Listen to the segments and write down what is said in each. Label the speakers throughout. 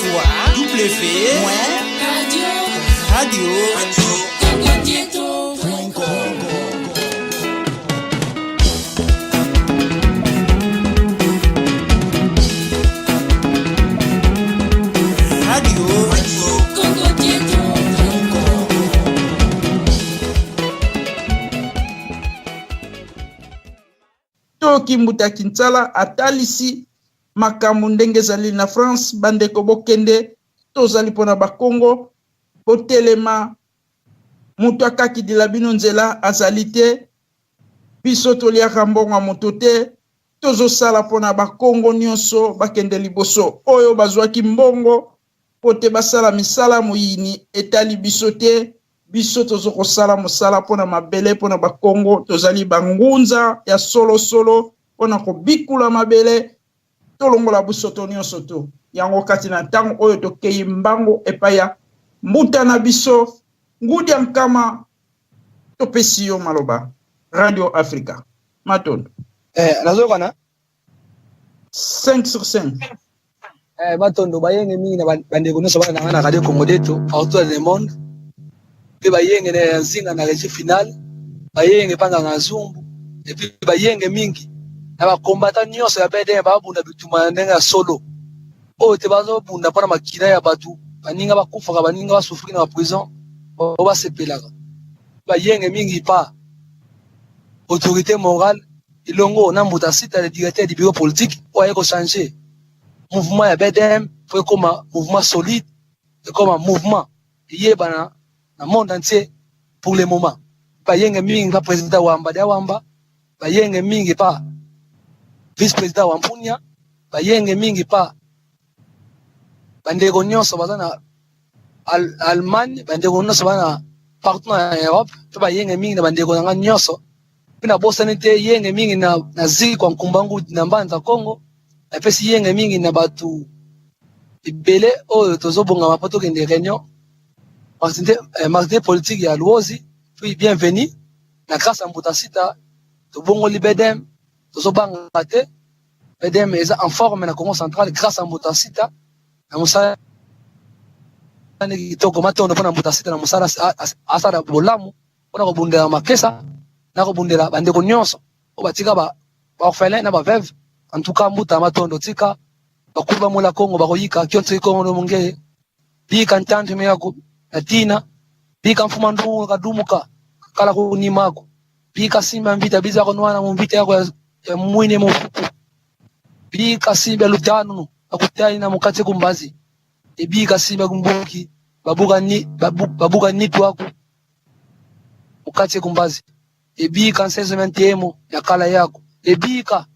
Speaker 1: fois W radio radio
Speaker 2: To Kimbuta Kinsala atalisi makambo ndenge ezali na France. Bandeko bokende, tozali mpona bakongo, botelema, moto akakidila bino nzela azali te. Biso toliaka mbongo ya moto te, tozosala mpona bakongo nyonso bakende liboso. Oyo bazwaki mbongo mpo te basala misala moyini etali biso te. Biso tozo kosala mosala mpona mabele, mpona bakongo. Tozali bangunza ya solosolo mpona kobikula mabele, tolongola busoto nyonso to yango kati na ntango oyo tokei mbango epai ya mbuta na biso Ngudia Nkama. Topesi yo maloba, Radio Africa. Matondo.
Speaker 3: Nazoyoka na
Speaker 2: 5 sur 5.
Speaker 3: Matondo, bayenge mingi na bandeko nyonso bana na ngai na Radio Congo Deto partout dans le monde, mpe bayenge na ya nzinga na régie finale, bayenge mpanga na zumbu, et puis bayenge mingi na bakombata nyonso ya BDM babunda bituma na ndenge ya solo oyo te bazobunda mpona makila ya bato, baninga bakufaka, baninga basufriki na baprison oyo basepelaka. Bayenge mingi pa autorité morale elongo na Mbuta Sita, le directeur du bureau politique, oyo aye kochanger mouvement ya BDM po ekoma mouvement solide, ekoma mouvement eyebana na monde entier pour le moment. Bayenge mingi pa président Wamba dia Wamba, bayenge mingi pa vice président Wampunia, bayenge mingi pa bandeko nyonso baza na Allemagne, bandeko nyonso baza na partout na Europe, mpe bayenge mingi na bandeko na nga nyonso. Mpe nabosani te yenge mingi na zikwa Nkumbangu na Mbanza Congo. Napesi yenge mingi na bato ebele oyo tozobongama mpo tokende réunion martin politique ya Luozi. Puis bienvenue na grâce ya Mbuta Sita, tobongoli BDM, tozobanga te. BDM eza en forme na Congo Central grâce à Mbuta Sita na mosala kitoko. Matondo mpona Mbuta Sita na mosala asala bolamu mpona kobundela makesa na kobundela bandeko nyonso oyo batika baorphelin na baveuve. En tout cas, Mbuta, matondo. Tika bakulu bamola Kongo bakoyika kionso ikongo no mongeye bika ntantu meyako na tina bika mfuma ndungu kadumuka kala kunimako bika simba mvita biza konwana mu mvita yako ya mwine mofuku bika simba lutanu akutani na mukati kumbazi ebika simba kumbuki babuka ni babuka nitu ako mukati kumbazi ebika nsenso mentemo ya kala yako ebika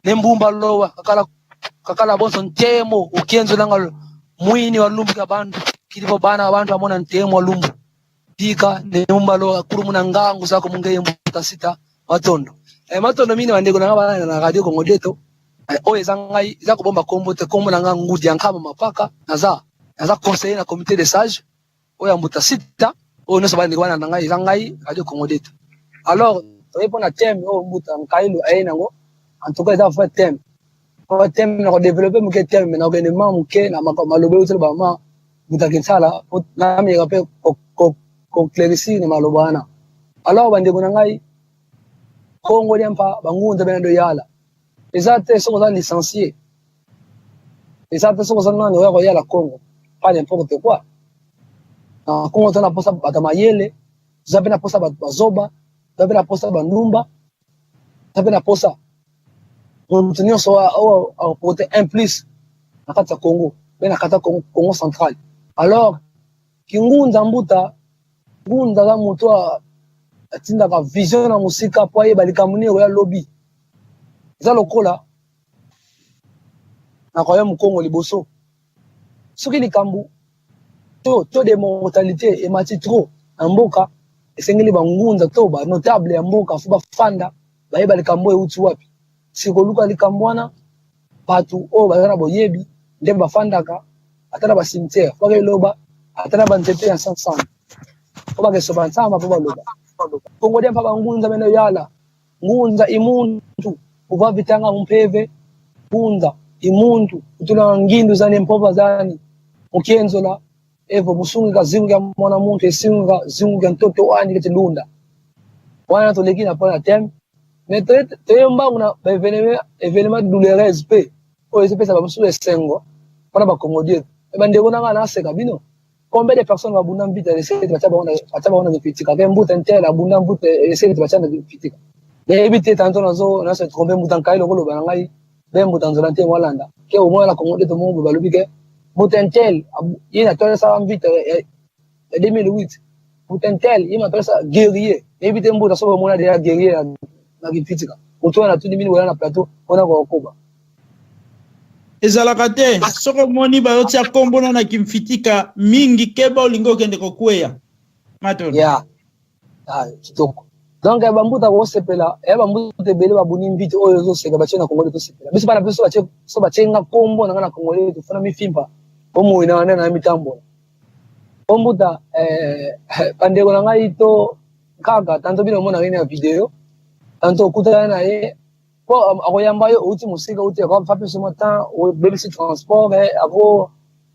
Speaker 3: nembumba lowa kakala kakala bonso ntemo ukienzo nanga mwini wa lumbu ka bantu kilipo bana bantu amona ntemo wa lumbu bika nembumba lowa kulumu na ngangu zako mungeye Mbuta Sita. Matondo, matondo mini bandeko na nga bana na Radio Congo Deto. Oyo eza ngai, eza kobomba kombo te. Kombo na nga Ngudi ya Nkama Mapaka. Naza conseiller na comité de sage oyo ya Mbuta Sita. Oyo nyonso bandeko bana na ngai, eza ngai Radio Congo Deto. Alors toye mpona thème oyo Mbuta Nkailu aye nango. En tout cas, eza vrai thème, vrai thème. Na kodévelopper moke thème, mais nakokende ma moke na maloba euti bama Mbuta Kinsala, nameka mpe koéclaircir na maloba wana. Alors bandeko na ngai, Kongo dia mpa bangunza bena do yala eza te soki oza licencié, eza te soki oza nani oya koyala Kongo. Pas n'importe quoi na Kongo. Toza na posa bato ya mayele, toza mpe na posa bato bazoba, toza mpe na posa bandumba, toza mpe na posa moto nyonso oyo akoporter un plus na kati ya Congo mpe na kati ya Congo Central. Alors kingunza, mbuta ngunza aza moto atindaka vision na mosika mpo ayeba likambo nini ekoya lobi. Eza lokola na koya mokongo liboso, soki likambo to taux de mortalité emati trop na mboka, esengeli bangunza to banotable ya mboka fo bafanda, bayeba likambo oyo euti wapi. Sikoluka likambo wana, bato oyo baza na boyebi nde bafandaka ata na bacimetière po bakeloba, ata na banzete ya nsansana po bakesoba nsamba mpo baloba. Kongo dia mpa bangunza bene yala ngunza imuntu uva vitanga mumpeve ngunza. Imuntu kutula ngindu zani mpova zani mukienzola evo musungi ka zingu ya mwana muntu esingu ka zingu ya ntoto wani kete lunda wana toleki na pona thème mais toye mbangu na ba événement événement douloureuse pe oyo ezopesa bamosusu esengo mpona bakongodie me bandeko na ngai naseka bino. Combien de personnes babunda mvita esengeli batia bango batia bango na mipitika ke mbuta ntela abunda mbuta esengeli batia na mipitika nayebi te tanto nazo na se tromper mbuta nkai lokoloba na ngai be mbuta nzola te mwalanda ke omona na Congo te moko balobi ke mbuta ntel ye na tola sala mvita ya 2008 mbuta ntel ye na tola sala guerrier nayebi te mbuta soki omona deja guerrier na kipitika moto wana atuni bino boya na plateau mpona kokoba.
Speaker 2: Ezalaka te soki omoni bazotia nkombo na kimfitika mingi, keba olingi okende kokweya matondo.
Speaker 3: Ya ah, kitoko. Donc bambuta kosepela ya bambuta ebele babuni mbiti oyo ezoseka batie na Congolais tosepela biso bana biso batie so batie nga nkombo na nga na Congolais tofuna mifimpa bomoi na nde na mitambola po mbuta eh, bandeko na ngai to kaka tanto bino omona ngai na video tanto okutana na ye po akoyamba yo outi mosika outi fa biso mwa temps obebisi transport mais ako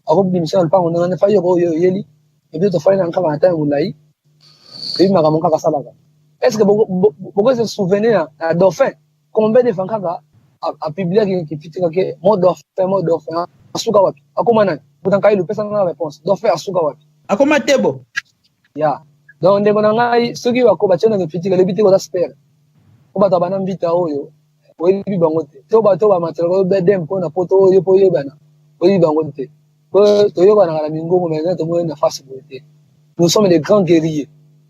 Speaker 3: akobimisa na lopango ndenge nde fa yo oyo oyeli epuis tofali na nkaka na temps ya molai eyebi makambo kaka asalaka. Est ce que boko se souvenir na dauphin combien de fois kaka apubliaki kifitika ke mo dauphin mo dauphin asuka wapi akoma nani butanka ye lupesa nga réponse dauphin asuka wapi?
Speaker 2: Akoma tebo.
Speaker 3: Ya donc ndeko na ngai soki bako batie na kifitika elobi te koza spere po bato bana mbita oyo oyebi bango te to bato bamatelaka oyo bedem mpo na poto oyo mpo oyebana oyebi bango te po toyokanaka na mingongo mais tomoni na face boye te. Nous sommes des grands guerriers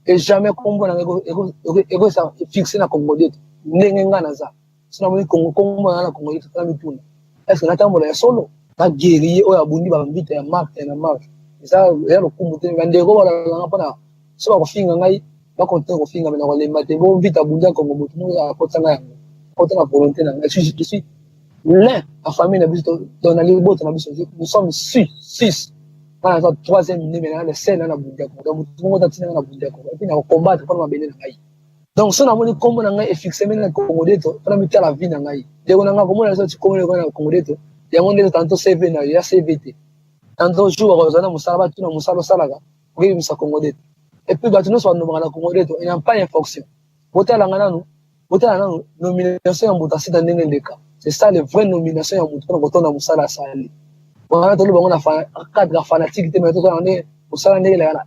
Speaker 3: et jamais kombo na ngai ekosa fixe na Congo te ndenge ngai naza so namoni Congo kombo na ngai na Congo te tala mituna est ce que natambola ya solo na guerrier oyo abundi bambita ya marque na marque eza ya lokumu te. Bandeko balalanga mpona so bakofinga ngai bakontinue kofinga me nakolemba te bo mvita abundi ya Congo moto moko akota ngai yango akota na volonté na ngai. Je suis l'un na famille na biso to na libota na biso, nous sommes six six nga naza troisième nde me na le seul na bundi ya Congo. Donc moto moko tatina nga na bundi ya Congo et puis na kocombattre mpona mabele na ngai. Donc so namoni kombo na ngai efixe mene na Congo deto mpona mitala vie na ngai ndeko na ngai komona so ti kombo na Congo deto yango nde tanto CV na yo ya CV te tanto jour bakozala na mosala batuna mosala osalaka okebimisa Congo deto et puis bato nyonso banomaka na Congo deto il n'y a pas infraction. Botalanga nanu botala nanu nomination ya moto asita ndenge eleka. C'est ça le vrai nomination ya moto mpona kotonda mosala asali wana toloba yango na cadre ya fanatique te mais totala ndenge mosala ndenge eleka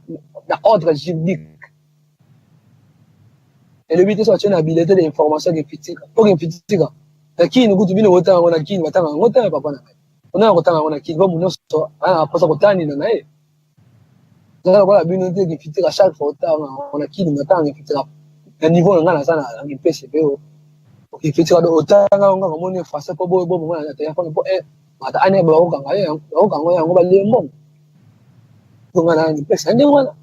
Speaker 3: na ordre juridique. Elobi te so batie na bulletin de information kefitika po kefitika na kini kutu bino botanga yango na kini batanga yango te papa na ngai onaya kotanga yango na kini po moto nyonso aya na mposa kotanina na ye eza lokola bino te kefitika chaque fois otanga yango na kini matanga kefitika na niveau na ngai naza na kipese mpe okefitika otanga yango kaka omoni français po boye boye na telefone po ata ane bakokanga bakokanga yango balie mbongo nga na kipese ndenge wana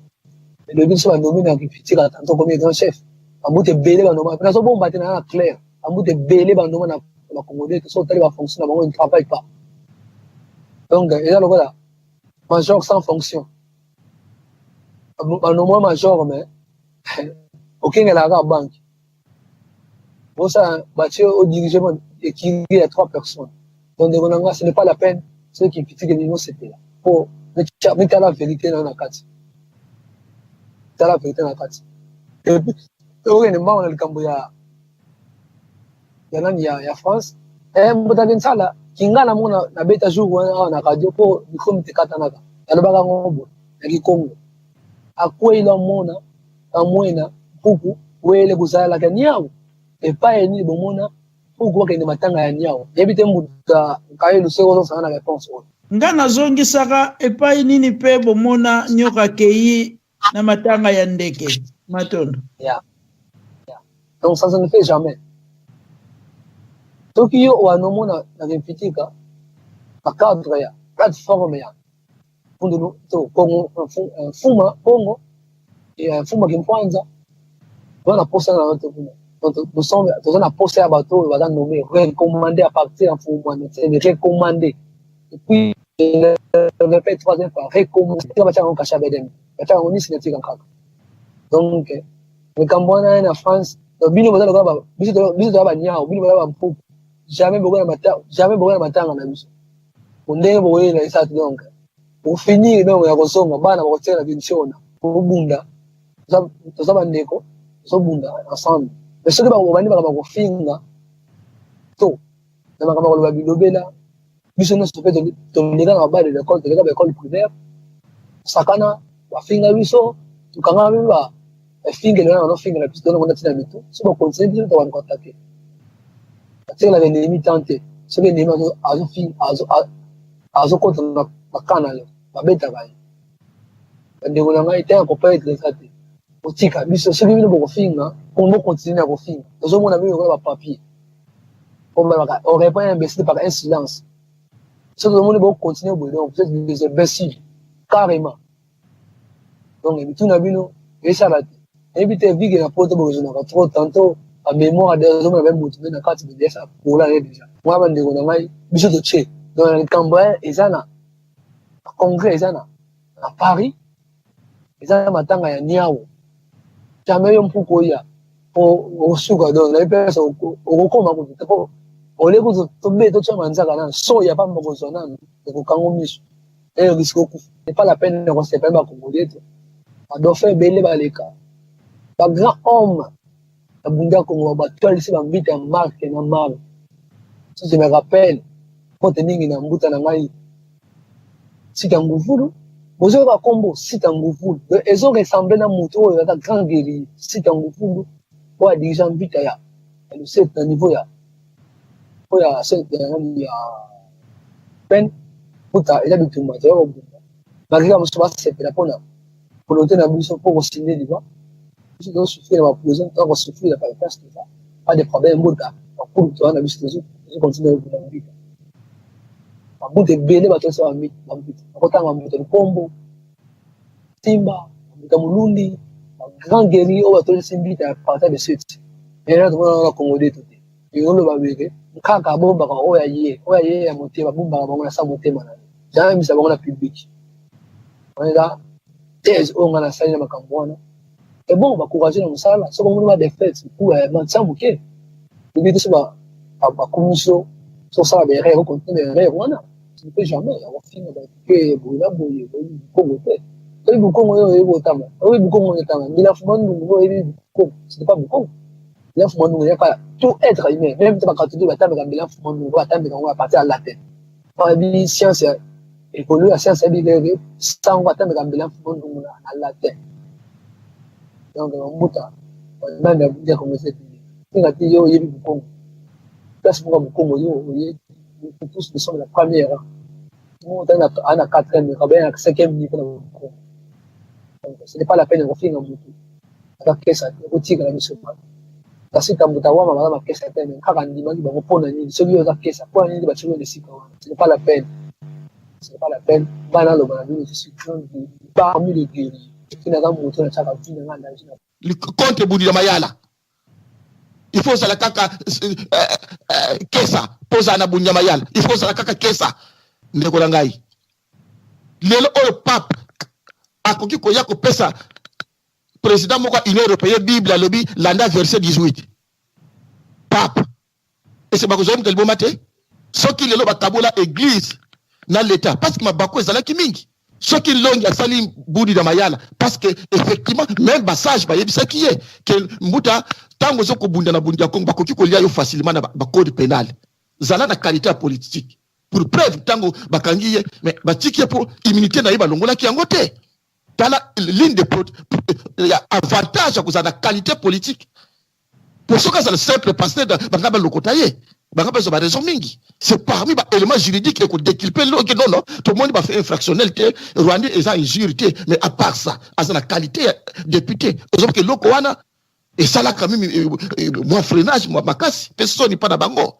Speaker 3: elobi biso banomi na kifitika tanto komi grand chef bambuta ebele banoma nazobomba te na na clair bambuta ebele banoma na bacongolais te so otali bafonction na bango ne travaille pas. Donc eza lokola major sans fonction banoma major mais okengelaka kaka banque bosala batie odirige écurie ya trois personnes. Donc ndeko na nga ce n'est pas la peine soki kifitika elingi osepela po mitala vérité na na kati tala vérité na kati et puis okende mbango na likambo ya ya nani ya, ya France eh, mbotaki nsala kingana moko nabeta jour wana awa na radio mpo micro mitekatanaka nalobaka yango boye na kikongo akweyila mona kamwena mpuku wele kozalaka niau epai nini bomona mpuku bakende matanga ya niau yebi te mbuta kaye luseko ozosanga na réponse oyo.
Speaker 2: Nga nazongisaka epai nini mpe bomona nyoka kei na matanga ya ndeke matondo.
Speaker 3: Yeah. Yeah. Donc ça, ça ne fait jamais. Soki yo wanomona na Benfica na cadre ya plateforme ya Fundulu to Congo Fuma Congo ya Fuma Kimpwanza toza na posa na yo te kuna. Donc nous sommes toza na posa ya bato oyo baza nommé recommandé à partir ya Mfumu Mwana c'est recommandé et puis je le répète troisième fois recommandé batia yango kasha bedem batia yango nisi na tika kaka. Donc likambo wana ye na France donc bino boza lokola biso toza baniao bino boza bampuku. Jamais bokoya matanga, jamais bokoya matanga na biso. Ndenge bokoyela esa donc pour finir donc ya kozonga bana bakotikala biso na kobunda, toza bandeko, tozobunda ensemble. Mais soki bandi makambo kofinga to na makambo koloba bilobela, biso nyonso mpe toleka na babale de l'école, toleka baécole primaire, sakana bafinga biso, tokanga mpe bafingela wana, banofingela biso, tona kona ntina mitu. So bacontinue, biso tokanda koattaquer. Batikelaka ennemi temps te. Soki ennemi azokota na camp na yo, babetaka ye. Bandeko na ngai, te ya koperdre eza te. Kotika biso, soki bino bokofinga, bocontinue na kofinga, tozomona bino lokola bapapier. On répond un imbécile par un silence. Soki tomoni bocontinue boye, donc vous êtes des imbéciles carrément. Donc mituna bino esala te. Nayebi te, vike na poto bokozonaka trop tantôt bamémoire, ozomona mpe motu mpe na kati bedesa kola ye déjà. Mwana, bandeko na ngai, biso totie donc na likambo eza na congrès, eza na Paris, eza na matanga ya niawo. Jamais yo mpuku oya po osuka. Donc nayebi mpesa okokoma kutu te, po olie kutu tobe totia manzaka nanu so ya pamba kozwa nanu ekokango miso eyo risque okufa. C'est pas la peine ya koséparer bacongolais te. Badauphin ebele baleka, bagrand homme babunda Kongo, batwalisi bambita ya marke na marke. Si je me rappelle, mpote mingi na mbuta na ngai Sita Nguvulu. Bozoyoka nkombo Sita Nguvulu, ezoressemble na moto oyo aza grand guerrier Sita Nguvulu, oyo adirige mbita ya Lucete na niveau ya oyo ya pen. Mbuta, eza bitumba toya kobunda, malgré mosusu basepela mpona volonté na biso mpo kosinde liwa. Biso tozosouffrir na baprison, toza kosouffrir na place, toza pas de problème. Mbuta, bakulu toza na biso, tozocontinue kobunda mbita. Bambuta ebele bato nyonso bambita, bakotanga bambuta Lukombo, Simba, bambuta Molundi, bagrand guerrier oyo batolisi mbita ya partir de suite. Ena tomona na Congo de to te. Oloba beke kaka abombaka oyo aye, oyo aye ya motema, abombaka bango na sa motema na ye, jamais bisa bango na public. Wana eza thèse oyo nga nasali na makambo wana. E bon, bacourage na mosala. Soki omoni badéfaite, kuya moke lobi te. So bakomi so osala baerreur, ocontinue baerreur wana, tu ne peux jamais akofinga bato ke boye na boye. Oyebi Bukongo te, oyebi Bukongo oyo oyebi otanga, oyebi Bukongo oyo otanga mbila fuma ndungu, oyebi Bukongo. Ce n'est pas Bukongo, mbila fuma ndungu yaka tout être humain, même te bacatholique batambeka mbila fuma ndungu, batambeka yango à partir ya latin. Bayebi science ya école ya science, yebi keke sango batambeka mbila fuma ndungu na latin. Donc bambuta nani ya Kongo eza ebele. Tinga te, yo oyebi Bukongo, place moko ya Bukongo yo oyebi. Tous nous sommes la première rang, moto ana quatrième, kabe na cinquième niveau na Bukongo. Donc ce n'est pas la peine ya kofinga motu aza kesa te, okotikala biso bato. Kasi tambuta wama baza bakesa te, mais kaka ndimaki bango. Mpo na nini? Soki yo oza kesa, mpo na nini batie yo na esika wana? Ce n'est pas la peine, ce n'est pas la peine. Bana, aloba na bino, je suis grand parmi les guerriers. Soki naza moto natiaka vie na ngai na
Speaker 1: Contre Budila Mayala, il faut ozala kaka kesa mpo ozala na Bunya Mayala, il faut ozala kaka kesa. Ndeko na ngai, lelo oyo pape akoki koya kopesa président moko ya Union européenne Bible, alobi landa verset 18. Pape ese bakozwa moto liboma te. Soki lelo bakabola église na l'État, parce que mabako ezalaki mingi. Soki Longi asali budi na Mayala, parce que effectivement même basage bayebisaki ye ke mbuta, ntango oza kobunda na bundi ya Kongo, bakoki kolia yo facilement na bacode pénal. Zala na qualité ya politique. Pour preuve, ntango bakangi ye, mais batiki ye mpo immunité na ye balongolaki yango te. Tala ligne de ya avantage ya kozala na qualité politique. Po soki azala simple pasteur, banga balokota ye, banga bazwa baraison mingi. C'est parmi baélément juridique ekodéculpe loke. Non, non, tomoni bafait infractionnel te, rwandais eza injure te, mais à part ça aza na qualité ya député. Ozoboka eloko wana esalaka mimi mwa freinage mwa makasi mpe soni mpa na bango.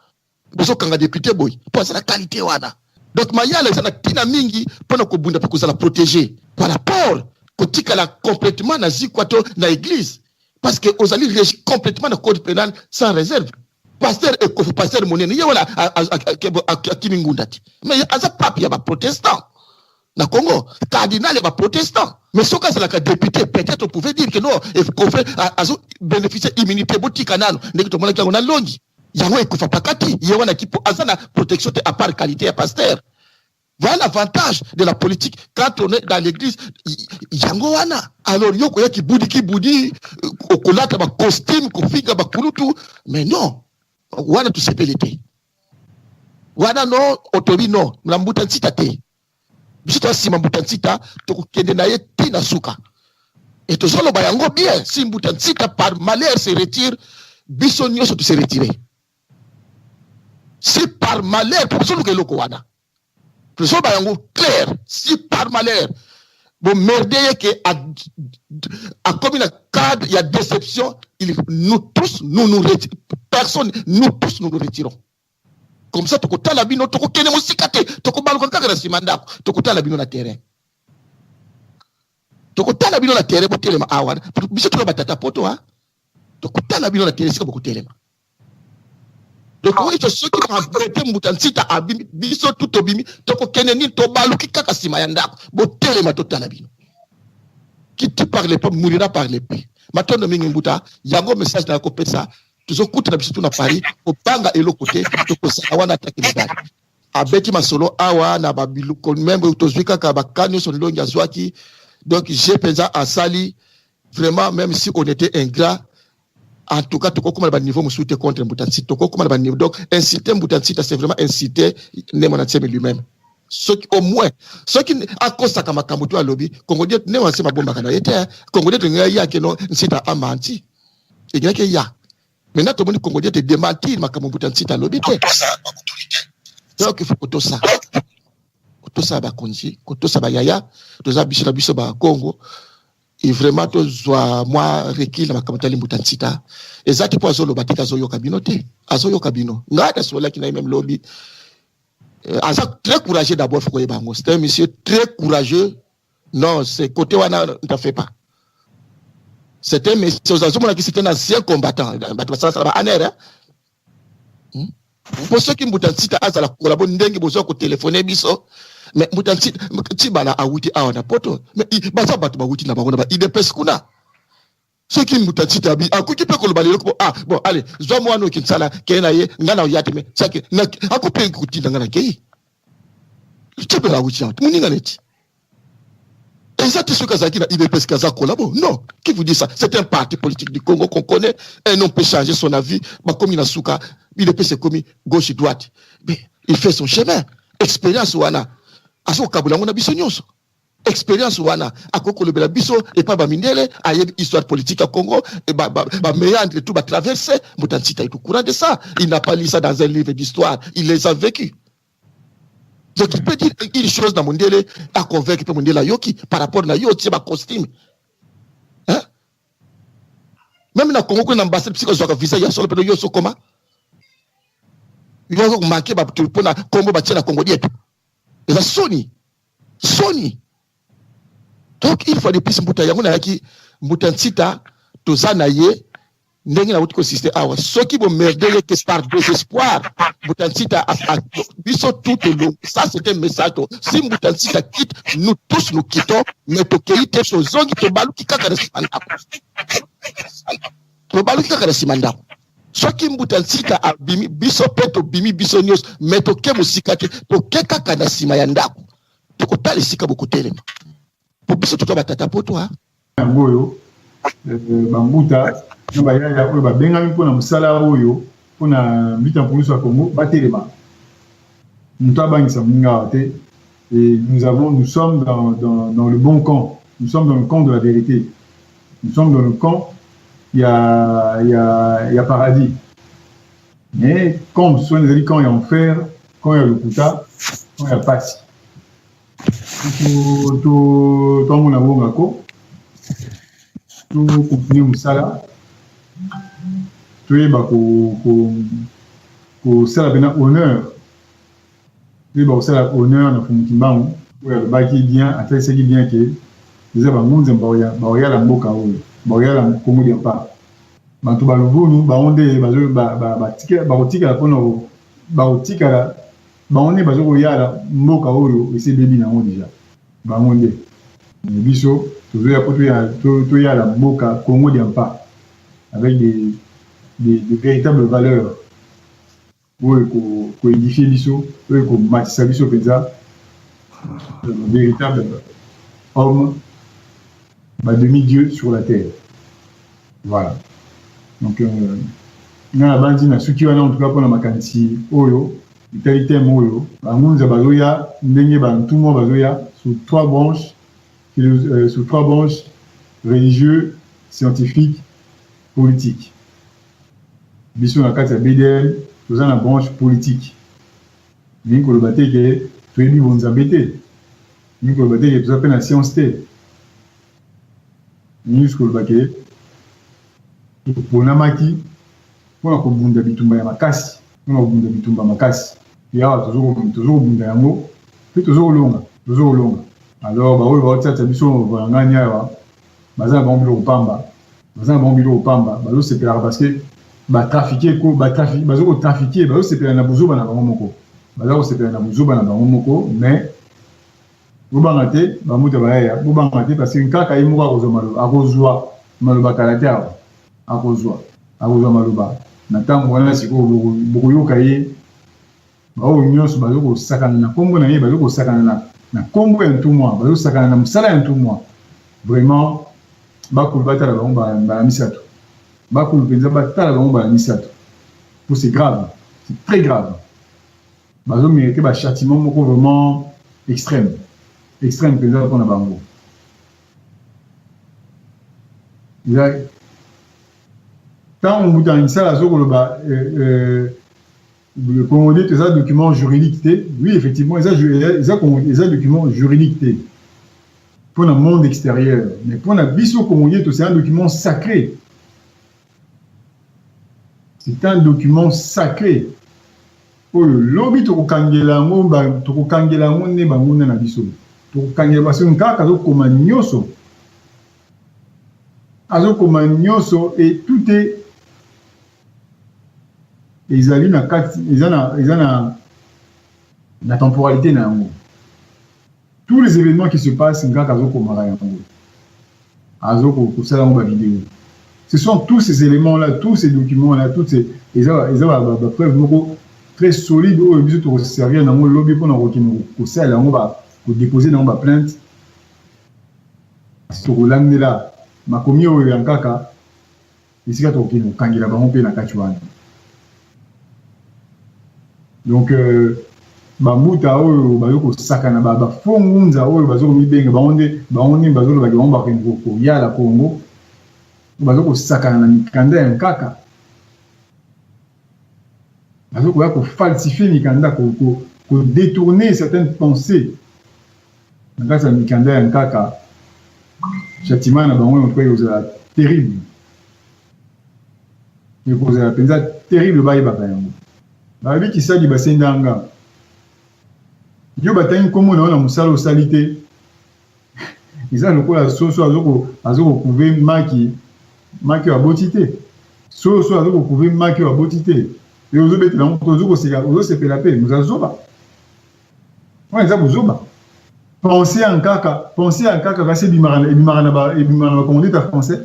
Speaker 1: Bozokanga député boye mpo aza na qualité wana. Donc Mayala eza na ntina mingi mpona kobunda mpe kozala protégé par rapport kotikala complètement na zikwa to na église, parce que ozali régi complètement na code pénal sans réserve. Pasteur Ekofi, pasteur monene ye wana, akimi ngunda te, mais aza pape ya baprotestant na Congo, cardinal ya baprotestant. Mais soki azalaka député, peut-être on pouvait dire que non, Ekofi azo bénéficier immunité, botika nano ndenge tomonaki yango na Longi. Yango ekufa pakati ye wana ki po aza na protection te à part qualité ya pasteur. Voilà l'avantage de la politique quand on est dans l'église. Yango wana. Alors yo koya kibudi kibudi okolata ba costume kofinga ba kulutu mais non. Wana tosepeli te. Wana non otobi non na mbuta nsita te. Biso toza nsima mbuta nsita tokokende na ye ti na suka. Et tozoloba yango bien si mbuta nsita par malheur se retire biso nyonso to se retirer. Si par malheur tozoluka eloko wana. Tozoloba yango clair si par malheur bomerde ye ke akomi na cadre ya déception il, nous tous nous nous retirons personne nous tous nous nous retirons comme ça tokotala bino tokokende mosika te tokobaluka kaka na nsima ndako tokotala bino na terrain tokotala bino na terrain botelema awa biso toza batata poto a tokotala bino na terrain esika bokotelema tokoki soki mabete mbuta nsita abimi biso tu tobimi tokokende nini tobaluki kaka nsima ya ndako botelema totala bino qui tue par l'épée mourira par l'épée matondo mingi mbuta yango message na kopesa tozokutana biso tu na Paris kobanga eloko te tokozala wana ataki mibali abeti masolo awa na babiluko meme tozwi kaka baka nyonso ndongi azwaki donc je mpenza asali vraiment même si on était ingrat en tout cas tokokoma na baniveau mosusu te contre mbuta nsita tokokoma na baniveau donc insulter mbuta nsita c'est vraiment insulter Ne Muanda Nsemi lui-même soki au moins soki akosaka makambo to alobi Kongo die Ne Muanda Nsemi abombaka na ye te Kongo die tolingi ya ke no nsita amanti elingaki eya maintenant tomoni Kongo die te démentir makambo mbuta nsita alobi te donc il faut kotosa kotosa bakonzi kotosa bayaya toza biso na biso bakongo et vraiment tozwa mwa recul na makambo tali mbuta nsita eza te mpo azoloba te azoyoka bino te azoyoka bino ngai nasololaki na ye même lobi aza très courageux d'abord faut koyeba yango c'est un monsieur très courageux non c'est côté wana ne t'en fais pas c'est un monsieur azomonaki c'est un ancien combattant bato basalasala ba ANR mpo soki mbuta nsita azala kolabo ndenge bozwa kotelefone biso mais mbuta nsita tibala awuti awa na poto mais baza bato bawuti na bango na ba UDPS kuna soki mbuta nsita abi akoki mpe koloba lelo ko ah bon allez zwa mwana oyo kinsala kei na ye nga na oya te mais sake akoki mpe kotinda nga na kei tibala awuti awa moninga neti eza te soki azalaki na UDPS kaza collabo non qui vous dit ça c'est un parti politique du Congo qu'on connaît un homme peut changer son avis bakomi na suka UDPS ekomi gauche droite mais il fait son chemin expérience wana azokokabola yango na biso nyonso expérience wana akoki kolobela biso epai bamindele ayebi histoire politique ya Congo baméandre tout batraverse mbuta nsita est au courant de ça il n'a pas lu ça dans un livre d'histoire il les a vécu donc il peut dire une chose na mondele aconvaincre mpe mondele ayoki par rapport na yo otie bacostume hein? Même na Congo kuna na ambassade bisika ozwaka visa ya solo mpe yo osokoma yo komanke bato mpona kombo batie na Congo dietu eza soni soni donc il faut de plus mbuta yango nayaki mbuta nsita toza na ye ndenge nauti koinsiste awa soki bomerde ye ke par désespoir mbuta nsita biso tout tolongo ça c'est un message to si mbuta nsita quitte nous tous nous quittons mais tokei te tozongi tobaluki kaka na nsima ndako tobaluki kaka na nsima ndako soki mbuta nsita abimi biso mpe tobimi biso nyonso mais toke mosika te toke kaka na nsima ya ndako tokotala esika bokotelema po biso toza batata poto
Speaker 4: yango oyo bambuta na bayaya oyo babengami mpona mosala oyo mpona mbita mpulusu ya Congo batelema moto abangisa moninga awa te et nous avons nous sommes dans le bon camp nous sommes dans le camp de la vérité nous sommes dans le camp ya paradis mais camp mosusu wana ezali camp ya enfer camp ya lokuta camp ya pasi twamona bongako tokontinue mosala toyeba kosala mpena honneur toyeba kosala honneur na Mfumu Kimbangu oyo alobaki bien atalisaki bien ke eza bangunza baoyala mboka oyo baoyala Kongo dia mpa bato baluvunu bango nde bakotikala mpona bakotikala bango nde baza koyala mboka oyo esi ebebi nango déjà bango nde mais biso tozoya mpo toyala mboka Congo dia mpa avec des véritables valeurs. Oyo eko ko edifier biso, oyo eko matisa biso penza véritable homme, ba demi dieu sur la terre. Voilà. Donc euh, nga nabanzi na suki wana en tout cas mpona makanisi oyo etali thème oyo bangunza bazoya ndenge bantumwa bazoya sous trois branches euh, sous trois branches religieux scientifique politique Biso na kati ya BDM toza na branche politique. Elingi koloba te ke toyebi bonzambe te. Elingi koloba te ke toza pe na science te. Elingi juste koloba ke toponamaki mpona kobunda bitumba ya makasi, mpona kobunda bitumba makasi. Pe awa tozo kobunda yango pe tozo kolonga, tozo kolonga. Alors baoyo baotiatia biso valangani awa baza na bango biloko pamba. Baza na bango biloko pamba, bazo sepelaka parce que ba trafiquer ko ba trafiquer bazo ko trafiquer bazo sepela na buzoba na bango moko. Baza ko sepela na buzoba na bango moko mais bobanga te ba mbuta bayaya bobanga te parce que nkaka ye moko akozwa maloba akozwa maloba kala te awa akozwa akozwa maloba na ntango wana sikoyo bokoyoka ye Baoyo nyonso bazo kosakana na kombo na ye, bazo kosakana na na kombo ya ntumwa, bazo sakana na mosala ya ntumwa. Vraiment bakulu batala bango mbala misato. Bakulu mpenza batala bango mbala misato. Po c'est grave, c'est très grave. Bazo meriter ba châtiment moko vraiment extrême. Extrême mpenza mpona bango. Eza ntango mbuta misala azo koloba euh, euh, Le Congolais eza document juridique te. Oui, effectivement, eza eza eza document juridique te. Pour le monde extérieur, mais pour la biso congolais, c'est un document sacré. C'est un document sacré. oyo lobi tokokangela yango tokokangela yango nde banguna na biso tokokangela parce que kaka azokoma nyonso azokoma nyonso et tout est ezali na kati eza na eza na na temporalité na yango tous les événements qui se passent ngaka azokomaka yango azokosala yango bavideo ce sont tous ces éléments là tous ces documents là toutes ces eza eza bapreuve moko très solide oyo biso tokoservir nango lobi mpona kokende kosalela yango kodepose nango baplainte tokolandela makomi oyo ya nkaka esika tokokende kokangela bango mpe na kati wana donc euh, bambuta oyo bazo kosakana ba bafo ngunza oyo bazo komibenga bango nde bango nde bazolobaki bango bakende koyala kongo bazo kosakana na mikanda ya nkaka bazo koya kofalsifie mikanda kodetourne certaines pensées Na kati ya mikanda ya nkaka, châtiment na bango en tout cas ekozala terrible. Ekozala mpenza terrible, bayebaka yango. Balobi Kisadi basendanga yo batangi nkombo na yo na mosala osali te eza lokola soso azokokuve maki maki oyo aboti te soso azokokuve maki oyo aboti te e ozobetela yango ozokoseka ozosepela mpe moza zoba Wana eza buzoba. Pensez ya nkaka, pensez ya nkaka kasi ebimaka na ebimaka na ba ebimaka na ba conduite ya français.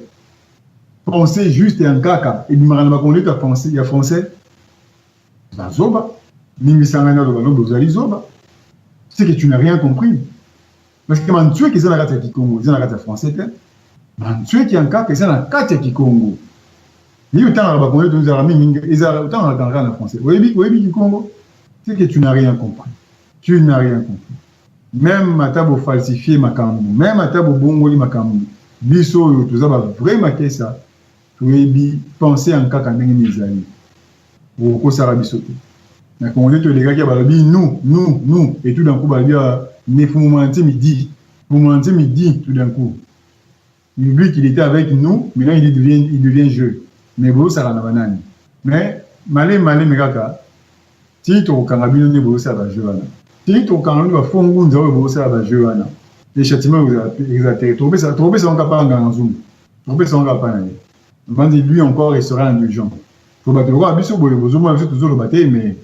Speaker 4: Pensez juste ya nkaka ebimaka na ba conduite ya français ya français. Bazoba. Limbisa ngai naloba no bozali zoba. C'est que tu n'as rien compris. Parce que mantsweki eza na kati ya Kikongo, eza na kati ya français te. Mantsweki ya nkaka eza na kati ya Kikongo. Yo otangaka ba congolais tozalaka mingi ezalaka otangaka kaka na français. Oyebi oyebi Kikongo? C'est que tu n'as rien compris. Tu n'as rien compris. Même ata bo falsifier makambo, même ata bo bongoli makambo, biso oyo toza ba vrai makesa toyebi pensée ya nkaka ndenge nini ezali. Okosaka biso te. Na Congolais tolekaki balobi nous, nous, nous et tout d'un coup balobi ne Fumu Ntsemi dit. Fumu Ntsemi dit tout d'un coup. Il oublie qu'il etait avec nous, maintenant il devient, il devient jeu. Mais bozosaka na banani? Mais malemi malemi kaka ti tokokanga bino nde bozosala ba jeu wana. Ti tokokanga bino ba faux ngunza oyo bozosala ba jeu wana. Le châtiment ekozala te. Tokopesa tokopesa bango kaka nganga nzungu. Tokopesa bango kaka na ye. Bandi lui encore il sera indulgent. Po bato lokola biso boye bozomona biso tozoloba te mais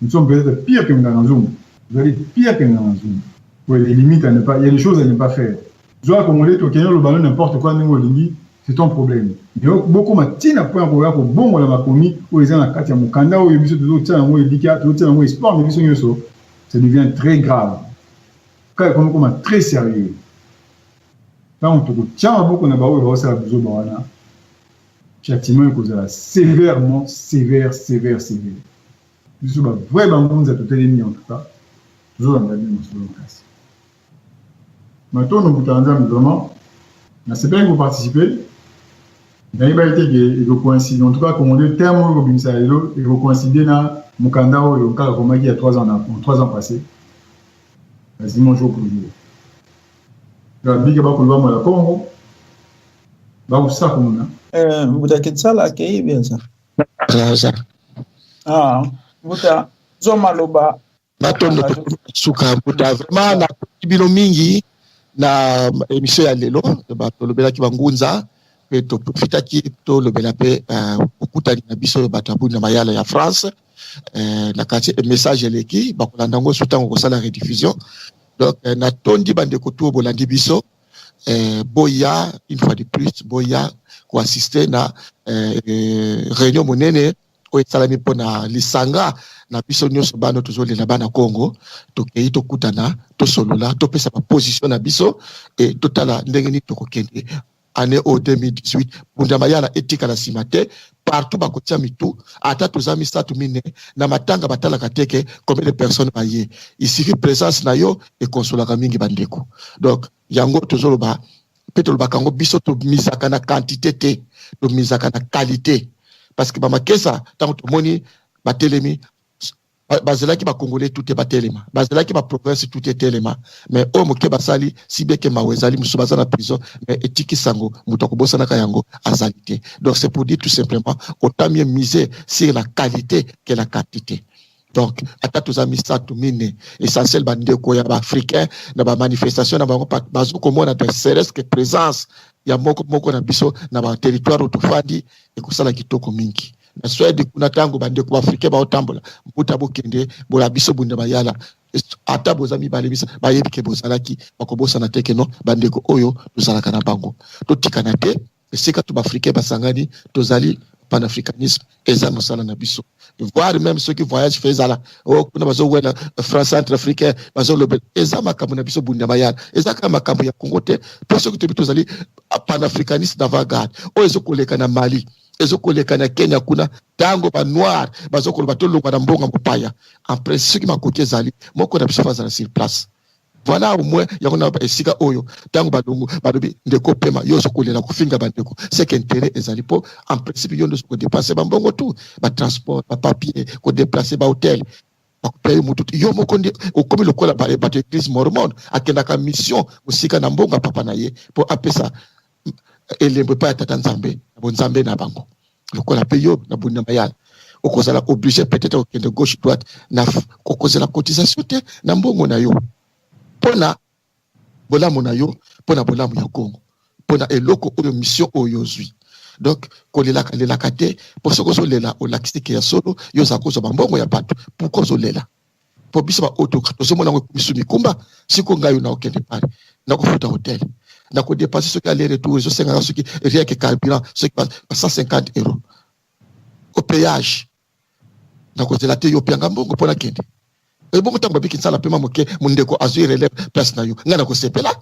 Speaker 4: nous sommes peut-être pire que nganga nzungu. Vous allez pire que nganga nzungu. Ouais, les limites à ne pas, il y a des choses à ne pas faire. Zwa congolais tokende oloba no n'importe quoi ndenge olingi. C'est ton problème. Mais bokoma ntina mpo ya koya kobongola makomi oyo eza na kati ya mokanda oyo biso tozotia yango elikya, tozotia yango espoir na biso nyonso, ça devient très grave. Kaka ekomi koma très sérieux. Ntango tokotia maboko na baoyo baosala buzoba wana, châtiment ekozala sévèrement sévère, sévère, sévère. Biso ba vrai bangunza totelemi, en tout cas tozolanda bino masolo makasi. Matondo mbuta Nzambe, vraiment nasepelaki koparticiper. Nayebaki te ke ekocoïncide. En tout cas, congolais, terme oyo kobimisa lelo ekocoïncide na mokanda oyo kaka komaki ya 3 ans, na 3 ans passé, quasiment jour pour jour. Babika bakoloba mola Congo bakusaka muna.
Speaker 2: Mbuta Kinsala akei bienza. Ah, mbuta, zwa maloba.
Speaker 1: Matondo, suka mbuta. Vraiment nakoki bino mingi na émission ya lelo. Tolobelaki bangunza mpe toprofitaki tolobela mpe bokutani na biso bato ya Bunda Mayala ya France na kati. Message eleki, bakolanda yango so ntango kosala rediffusion. Donc natondi bandeko tu bolandi biso. Boya, une fois de plus, boya koassister na réunion monene oyo esalami mpona lisanga na biso nyonso bana tozolela bana Congo. Tokei tokutana, tosolola, topesa baposition na biso e totala ndenge nini tokokende année oyo 2018. Bunda Mayala etikala nsima te. Partout bakotia mitu, ata toza misato, mine na matanga, batalaka te ke combien de personnes baye. Il suffit présence na yo ekonsolaka mingi bandeko. Donc yango tozoloba mpe tolobaka yango, biso tomisaka na quantité te, tomisaka na qualité, parce que bamakesa, ntango tomoni batelemi, bazelaki bakongolais tu te batelema, bazelaki baprovince tu te etelema. Mais oyo moke basali, si bien ke mawa ezali, mosusu baza na prison, mais etiki sango, moto akobosanaka yango azali te. Donc c'est pour dire tout simplement, autant mieux miser sur la qualité que la quantité. Donc ata toza misato, mine, essentiel bandeko ya baafricain na bamanifestation na bango bazokomona te serait-ce que présence ya moko moko na biso na baterritoire oyo tofandi ekosala kitoko mingi. Na Swede kuna, ntango bandeko baafricain baotambola, mbuta, bokende bola biso Bunda Bayala, ata boza mibale, bisa bayebi ke bozalaki, bakobosana te ke no bandeko oyo tozalaka na bango, totikana te. Esika to baafricain basangani, tozali panafricanisme, eza mosala na biso. Voire même soki voyage fe ezala oyo kuna bazowela France centre africain, bazolobela, eza makambo na biso Bunda Mayala, eza kaka makambo ya Congo te. Mpo soki toyebi tozali panafricaniste d'avant-garde, oyo ezokoleka na Mali, ezokoleka na Kenya kuna, ntango banoir bazokoloba tolongwa na mbongo mopaya, en principe soki makoki ezali, moko na biso bazala sur place. Voilà, au moins yango na esika oyo ntango balongo balobi ndeko pema, yo ozokolela kofinga bandeko, c'est que intérêt ezali, mpo en principe yo nde ozokodépenser bambongo tu, batransport, bapapier, kodéplacer, bahotel, bakopea yo motu. Yo moko nde okomi lokola bato église mormone, akendaka mission mosika na mbongo ya papa na ye mpo apesa elembo epai ya tata Nzambe na bonzambe na bango. Lokola mpe yo na Bunda Mayala okozala obligé peut-être okende gauche, droite, na kokozela cotisation te na mbongo na yo, mpona bolamu na yo, mpona bolamu ya Kongo, mpona eloko oyo, mission oyo ozwi. Donc kolelaka lelaka te, mpo soki ozolela, olakisi ke ya solo yo ozala kozwa bambongo ya bato. Pourquoi ozolela? Mpo biso baoyo tozomona yango misu mikumba. Siko ngai oyo naokende pale, nakofuta hotel, nakodépenser, soki aller retour ezosengaka, soki rien que carburant, soki ba 150 € au péage, nakozela te yo opianga mbongo mpo nakende. Ebongo ntango babiki nsala pema moke, mondeko azwi relève place na yo, ngai nakosepela,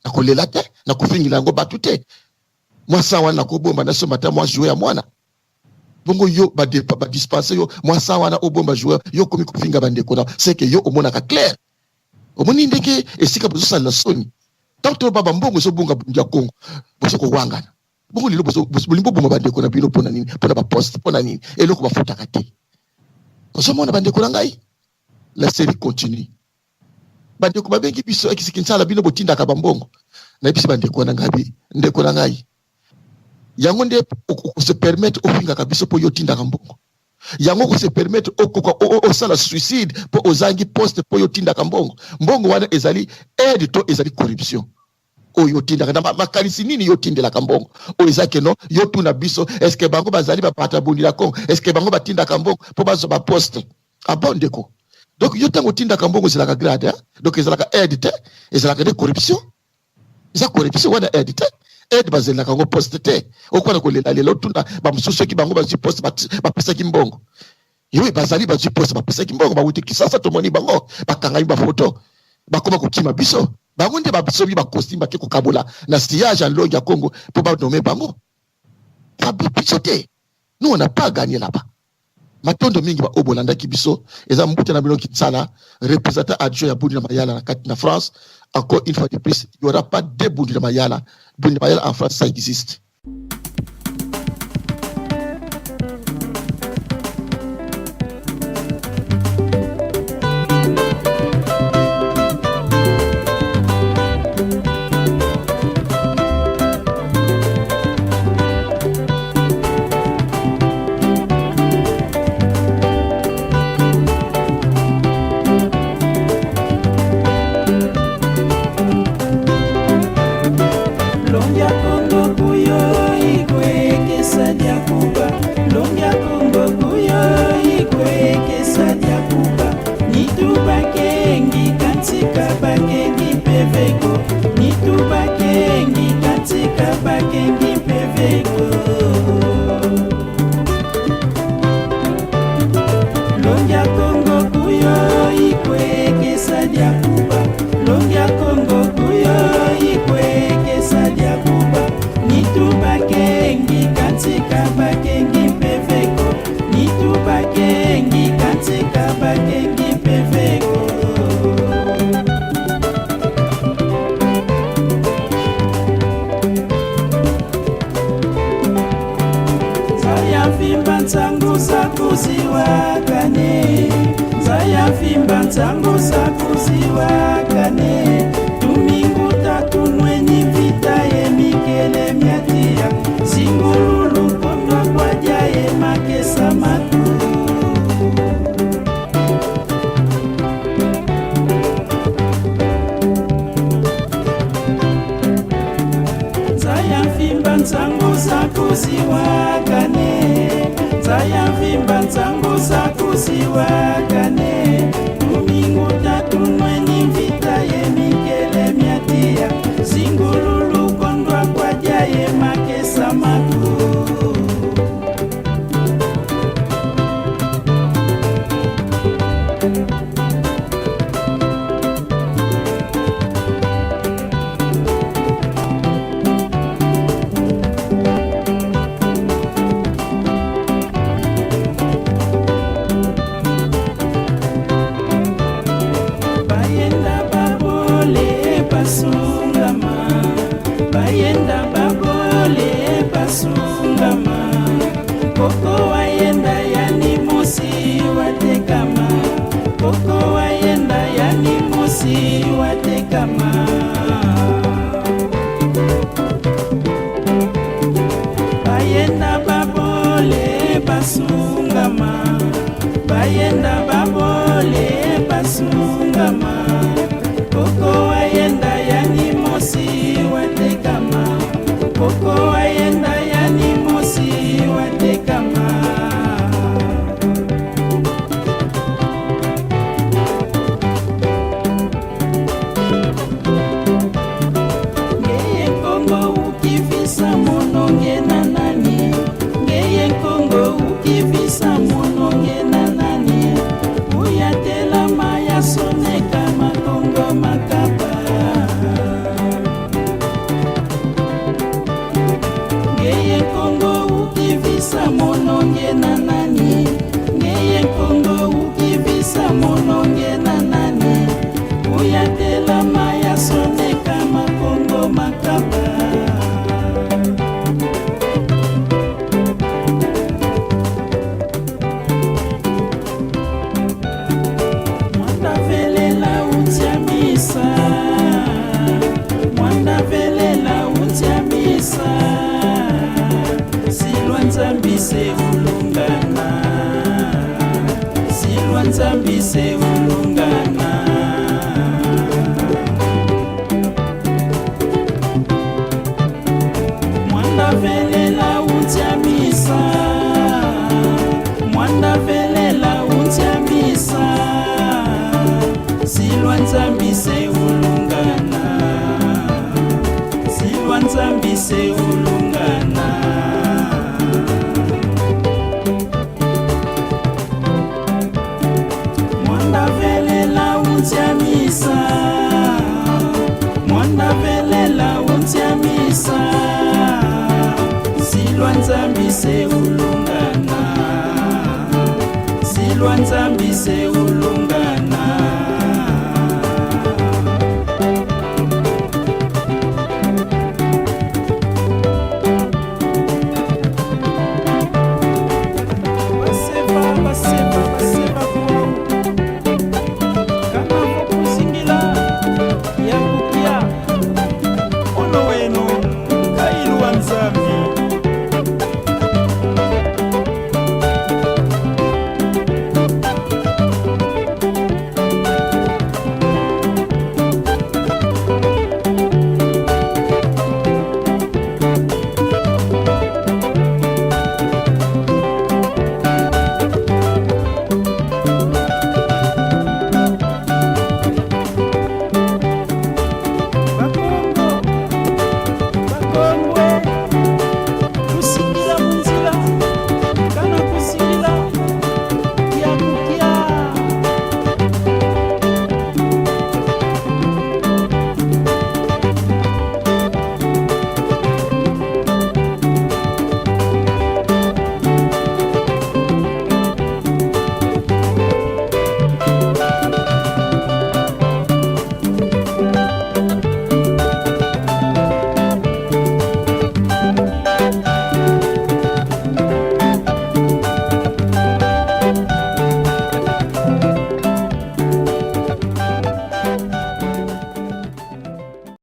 Speaker 1: nakolela te, nakofingila yango bato te. Mwa sa wana nakobomba, nasomba ata mwa jouet ya mwana. Bongo yo badispenser yo mwa sa wana, obomba jouet, yo okomi kofinga bandeko na seke. Yo omonaka clair, omoni ndenge esika bozosalela soni. Ntango toloba bambongo ezobunga bungi ya Kongo, bozo kowangana. Bongo lelo bolingi boboma bandeko na bino mpona nini? Mpona baposte? Mpona nini? Eloko bafutaka te. Ozomona bandeko na ngai, la série continue. Bandeko babengi biso ekisiki nsala, bino botindaka bambongo. Nayebisi bandeko na ngai, ndeko na ngai, yango nde okose permettre ofingaka biso mpo yo otindaka mbongo? Yango okose permettre okoka osala suicide mpo ozangi poste, mpo yo otindaka mbongo? Mbongo wana ezali aide to ezali corruption oyo otindaka? Na makanisi nini yo otindelaka mbongo oyo eza keno yo tuna biso? Est-ce bango bazali babato ya bundila Kongo? Est-ce bango batindaka mbongo mpo bazwa baposte? Ah bon, ndeko, donc yo ntango otindaka mbongo ezalaka grade, hein? Donc ezalaka aide te, ezalaka nde corruption. Eza corruption wana, aide te. Aide bazelelaka yango poste te. Okwana kolela lela otuna bamosusu soki bango bazwi poste bapesaki mbongo. Yo bazali bazwi poste bapesaki mbongo bawuti Kisasa tomoni bango bakangami bafoto bakoma kokima biso. Bango nde basomi ba costume bake kokabola na sillage ya nlongi ya Congo mpo ba nommer bango. Babi biso te. Nous on n'a pas gagné là-bas. Matondo mingi ba oyo bolandaki biso eza mbuta na bino Kinsala représentant adjoint ya Bundu na Mayala na kati na France. Encore une fois de plus, il y aura pas deux Bundu na Mayala. Bundu na Mayala en France ça existe.
Speaker 5: Nzambi se ulungana, silwa Nzambi se. untiamisa Mwanda velela untiamisa Silwa Nzambi se ulungana Silwa Nzambi se ulungana.